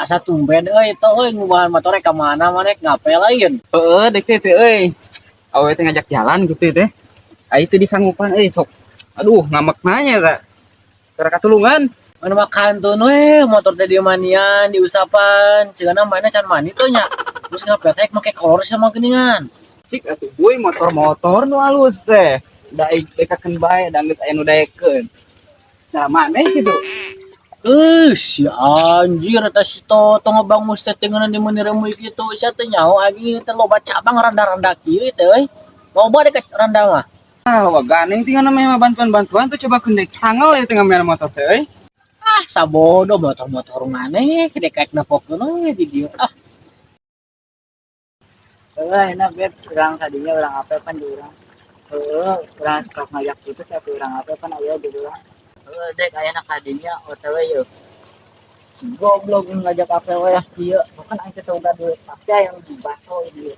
Asa tumben euy teh euy ngubahan motor ka mana maneh ngapel lain. Heeh, dek teh euy. Awewe teh ngajak jalan gitu teh. Ai teu disanggupan euy sok. Aduh, ngamek nanya ta. Keur katulungan. Mana mah kantun we motor teh dieu manian diusapan cigana mana can mandi tuh nya. Terus ngapel teh make kolor sama geuningan. Cik atuh boy motor-motor nu alus teh. Da dekakeun bae da geus aya nu daekeun. Nah, maneh gitu. Si anjir eta si Toto ngebangus teh teh di meuni remuy kitu. Sia teh nyaho anjing teh loba cabang randa-randa kieu teh euy. Loba deket randa mah. Ah, loba ganeng tinggal namanya mah bantuan-bantuan tuh coba kendek sangel ya tengah merah motor teh euy. Ah, sabodo motor-motor maneh gede kayak nepokeun we di dieu. Ah, Heuh, enak bet urang tadinya urang apa pan di urang. Heuh, urang sok ngajak gitu tapi urang apa pan aya di urang. Heuh, dek aya ka dinya OTW yeuh. Si goblok ngajak apa we kieu, bukan aing teh boga duit, pasti aya nu dibaso ieu.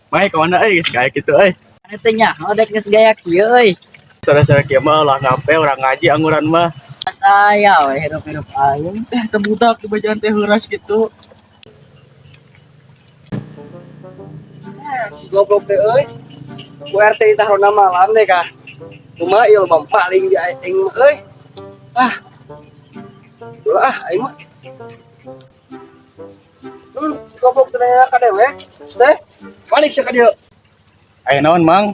Mai ka mana euy geus gaya kitu euy. Ane teh nyaho dek geus gaya kieu euy. Sore-sore kieu mah lah ngape urang ngaji anguran mah. Saya we hirup-hirup aing. Eh teu budak di bajaan teh heuras gitu. Si goblok teh euy. Ku RT tahrona malam deh kah. Kumaha ieu loba paling di aing mah euy. Ah. Ulah ah aing mah. Si goblok teh nanya ka dewek. Teh balik sia ka dieu. Aya naon, Mang?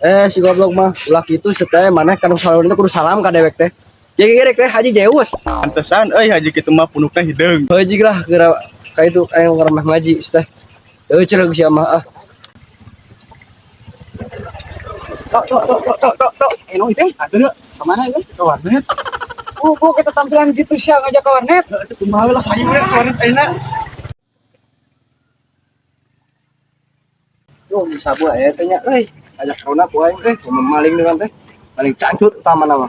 Eh si goblok mah ulah kitu teh maneh kan salam teh kudu salam ka dewek teh. Ye ge teh Haji Zeus. Pantesan euy haji kitu mah punukna hideung. Haji lah geura ka itu aing ngaremeh ngaji teh. Euy cereug sia mah ah. Tok tok tok tok tok tok tok. Eh, no, teh. Atuh deuk Kemana itu? ke warnet. Oh, oh, kita tampilan gitu sih ngajak ke warnet. Heuh atuh kumaha lah hayu we ke warnet ayeuna. Duh, bisa buah ya teh nya euy. Ajak rona ku aing euy, maling dengan teh. Maling cangcut utama nama.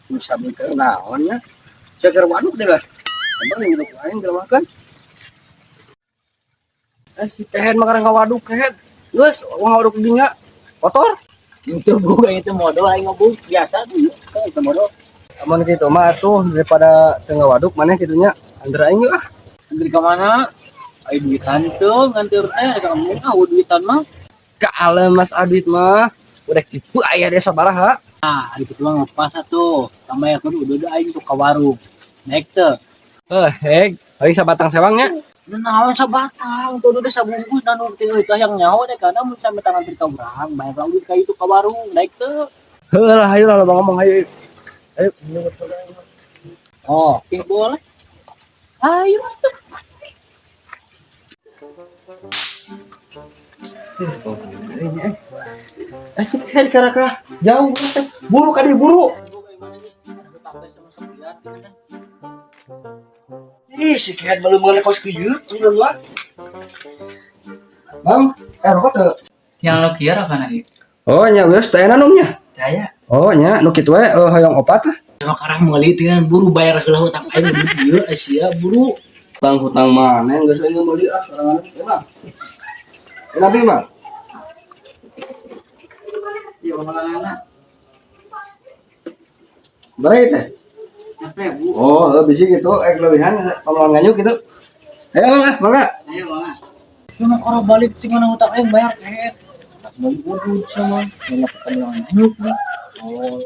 Bisa beuh teh naon nya. Seger waduk deh lah. Emang yang ku aing geus makan. Eh si kehed mah karang ngawaduk kehed. Geus ngawaduk dinya. Kotor. itu bukan itu modal aing ngobung biasa tuh. Itu modal. Amun kitu mah atuh daripada teu ngawaduk maneh kitu nya. Anter aing yuk ah. Nganter ka mana? Ayo duitan tuh nganter eh kamu ah duitan mah. Kaale Mas Adit mah udah kitu aya desa sabaraha. Ah, ari kitu mah ngepas atuh. Tambah ya kudu udah aing tuh ka warung. Naik teu. Heh, heg, aing sabatang sewangnya. Nu naon sabatang, tuh udah sabungkus dan nu teu itu yang nyaho deh karena mun sampe tangan ka urang, bayar duit ka itu ka warung, naik teu. Heuh lah ayo lah loba ngomong ayo. Ayo. Oh, oke boleh. Ayo atuh. Eh si kehed kira-kira jauh teh. Buru kadi buru. Ih, si kehed belum mengenai kos kieu, belum lah. Bang, eh rokok teu? Yang lo kira kana ieu. Oh, nya geus teh enak nya. Daya. Oh, nya nu kitu we hoyong opat lah. Sama karang meuli teh buru bayar heula hutang aing duit ieu sia buru. Hutang-hutang mana geus aing meuli ah sorangan emang. Enak bi mah. Ieu pamalanana. Berapa teh? 1000. Oh, heuh bisi gitu eh kelebihan pamalan nganjuk gitu. Ayo lah, mangga. Ayo mangga. Cuma kalau balik tinggal hutang aing bayar kehed. Meuli udud sama, melakukan nganjuk nih. Oh.